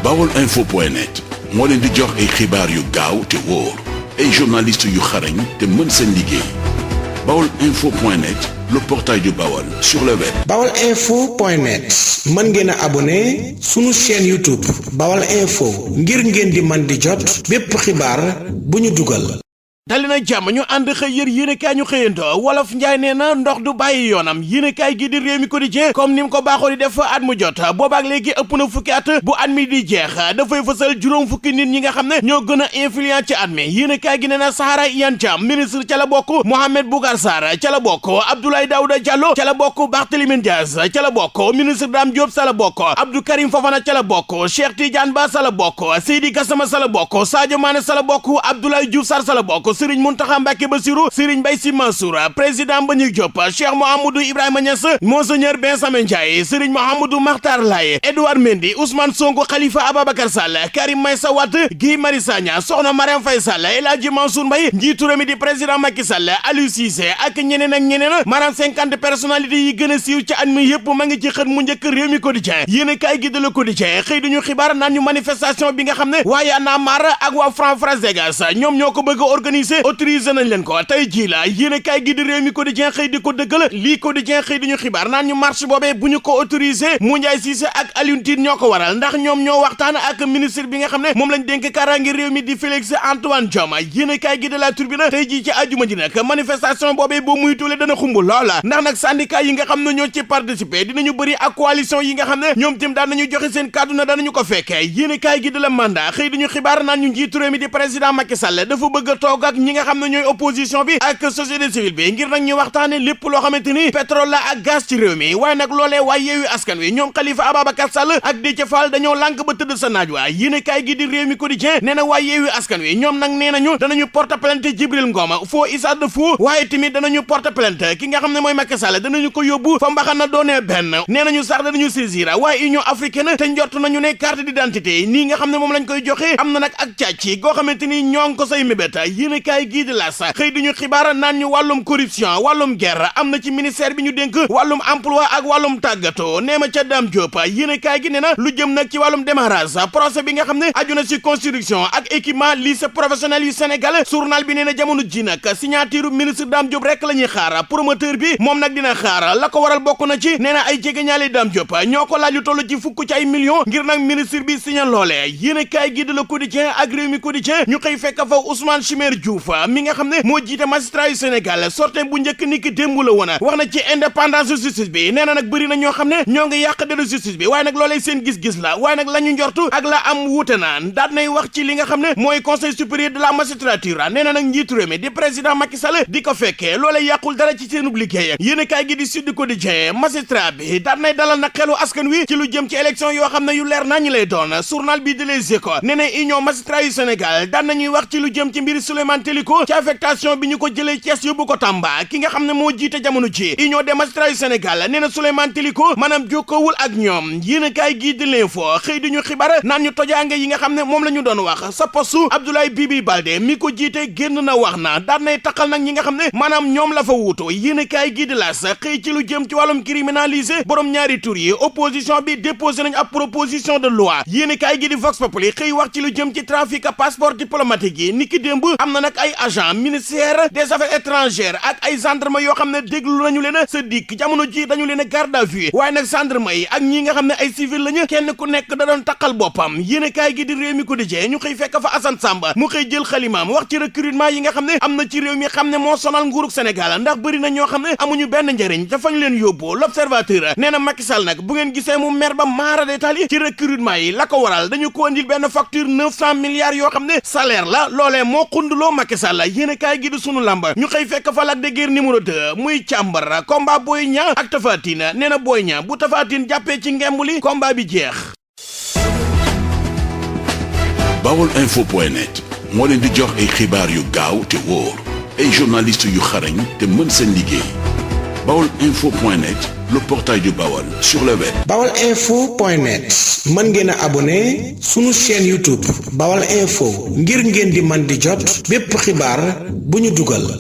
baolinfo.net moo leen di jox ay xibaar yu gaaw te wóor ay journalistes yu xarañ te mën seen liggéey baolinfo.net le portail du Baol sur le web. baolinfo.net mën ngeen a abonné sunu chaîne YouTube Baol Info ngir ngeen di man di jot bépp xibaar bu ñu dugal. dali na jàmm ñu ànd xëy yër yéenekaay ñu xëyantoo wolof njaay nee na ndox du bàyyi yoonam yéenekaay gi di Rewmi Quotidien comme ni mu ko baaxoo di def at mu jot boobaak léegi ëpp na fukki at bu at mi di jeex dafay fësal juróom fukki nit ñi nga xam ne ñoo gën a influent ci at mi yéenekaay gi nee na Sahara Iyane Thiam ministre ca la bokk Mohamed Bougar Sarr ca la bokk Abdoulaye Daouda Diallo ca la bokk Barthélémy Dias ca la bokk ministre Dame Diop ca la bokk Abdou Karim Fofana ca la bokk Cheikh Tidiane Ba ca la bokk Seydi Gassama ca la bokk Sadio Mané ca la bokk Abdoulaye Diouf Sarr ca la bokk Serigne Mountakha Mbacké Bassirou Serigne Mbaye Sy Mansour président Mbagnick Diop Cheikh Mouhamadou Ibrahima Niass Monseigneur Benjamin Ndiaye Serigne Mouhamadou Makhtar Laye Edouard Mendy Ousmane Sonko Khalifa Ababacar Sall Karim Meïssa Wade Guy Marius Sagna Sokhna Marième Faye Sall El Hadji Mansour Mbaye njiitu réew mi di président Macky Sall Aliou Cissé ak ñeneen ak ñeneen maanaam 50 personnalités yi gën a siiw ci at mi yëpp ma ngi ci xët mu njëkk Rewmi Quotidien yéen a kaay gi de Le Quotidien xëy duñu xibaar naan ñu manifestation bi nga xam ne waa Y'en a marre ak waa Franc-Francais Dégage ñoom ñoo ko bëgg a organiser autorisé nañ leen ko tey jii la yéen a kaay gi di Rewmi Quotidien xëy di ko dëggal lii Quotidien xëy duñu xibaar naan ñu marche boobee bu ñu ko autorisé Moundiaye Cissé ak Alioune Tine ñoo ko waral ndax ñoom ñoo waxtaan ak ministre bi nga xam ne moom lañ dénk kaaraange réew mi di Félix Antoine Diome yéen a kaay gi de La Tribune tey jii ci àjjuma ji nag manifestation boobee boo muy tuule dana xumb loola ndax nag syndicat yi nga xam ne ñoo ci participer dinañu bëri ak coalition yi nga xam ne ñoom tim daan nañu joxe seen kàddu na danañu ko fekkee yéen a kaay gi de La Mandat xëy duñu xibaar naan ñu njiitu réew mi di président Macky Sall dafa bëgg a toog ak ñi nga xam ne ñooy opposition bi ak société civile bi ngir nag ñu waxtaane lépp loo xamante ni pétrole la ak gaz ci réew mi waaye nag loolee waaye Yewwi Askan Wi ñoom Khalifa Ababacar Sall ak Déthié Fall dañoo lànk ba tëdd sa naaj waa yéen a kaay gi di Rewmi Quotidien nee na waaye Yewwi Askan Wi ñoom nag nee nañu danañu porte plainte Djibril Ngom faux usage de faux waaye tamit danañu porte plainte ki nga xam ne mooy Macky Sall danañu ko yóbbu fa mbaxana doonee benn nee nañu sax danañu saisir waaye Union africaine te njort nañu ne carte d'identité nii nga xam ne moom lañ koy joxe am na nag ak càcc goo xamante ni ñoo ngi ko say mébét yéen a kaay gi di L'As xëy duñu xibaar naan ñu wàllum corruption wàllum guerre am na ci ministère bi ñu dénk wàllum emploi ak wàllum tàggatoo nee ma ca Dame Diop yéen a kaay gi nee na lu jëm nag ci wàllum démarrage procès bi nga xam ne aju na ci construction ak équipement lycée professionnel yu Sénégal journal bi nee na jamono ji nag signature ministre Dame Diop rek la ñuy xaar promoteur bi moom nag dina xaar la ko waral bokk na ci nee na ay jegeñaale Dame Diop ñoo ko laaj lu toll ci fukk ci ay millions ngir nag ministre bi signé loolee yéen a kaay gi de Le Quotidien ak Rewmi Quotidien ñu xëy fekk fa Ousmane Chimère Diouf mi nga xam ne moo jiite magistrat yu Sénégal sortie bu njëkk ni ki démb la woon wax na ci indépendance justice bi nee na nag bëri na ñoo xam ne ñoo ngi yàq deru justice bi waaye nag loolee seen gis-gis la waaye nag la ñu njortu ak la am wuute na daat nay wax ci li nga xam ne mooy conseil supérieur de la magistrature nee na nag njiitu réew mi di président Macky Sall di ko fekkee loolee yàqul dara ci seenub liggéey yéen a kaay gi di Sud Quotidien magistrat bi daat nay dalal nag xelu askan wi ci lu jëm ci élection yoo xam ne yu leer nañu lay doon journal bi di Les Échos nee na union magistrat yu Sénégal daan nañuy wax ci lu jëm ci mbiri Souleymane Téliko ci affectation bi ñu ko jëlee Thiès yóbbu ko Tamba ki nga xam ne moo jiite jamono ji union des magistrats yu Sénégal nee na Souleymane Téliko maanaam jokkoowul ak ñoom yéen a kaay gii di L'Info xëy di ñu xibaar naan ñu tojaange yi nga xam ne moom la ñu doon wax sa postu Abdoulaye Bibi Baldé mi ko jiite génn na wax na daan nay taqal nag ñi nga xam ne maanaam ñoom la fa wuutu yéen a kaay gii di L'As xëy ci lu jëm ci wàllum criminalisé borom ñaari tur yi opposition bi déposé nañ ab proposition de loi yéen a kaay gii di Vox Populi xëy wax ci lu jëm ci trafic passeport diplomatique yi niki démb am na nag ay agent ministère des affaires étrangères ak ay gendarme yoo xam ne déglu nañu leen sa dikk jamono ji dañu leen a garde à vue waaye nag gendarme yi ak ñi nga xam ne ay civil lañu kenn ku nekk da doon taqal boppam yéen a kaay gi di Rewmi Quotidien ñu xëy fekk fa Assane Samba mu xëy jël xalimaam wax ci recrutement yi nga xam ne am na ci réew mi xam ne moo sonal nguurug Sénégal ndax bëri na ñoo xam ne amuñu benn njëriñ dafa ñu leen yóbbu L'Observateur nee na Macky Sall nag bu ngeen gisee mu mer ba maara détail ci recrutement yi la ko waral dañu ko andil benn facture 900 milliards yoo xam ne salaire la loolee moo xunduloo Macky Sall yéen a kaay gi di sunu làmb ñu xëy fekk fa Lac de Guiers numéro 2 muy càmbar combat Boy Niang ak Tapha Tine nee na Boy Niang bu Tapha Tine jàppee ci ngemb li combat bi jeex. baolinfo.net moo leen di jox ay xibaar yu gaaw te wóor ay journalistes yu xarañ te mën seen liggéey baolinfo.net le portail du Baol sur le web. baolinfo.net mën ngeen a abonné sunu chaîne YouTube Baol Info ngir ngeen di man di jot bépp xibaar bu ñu dugal.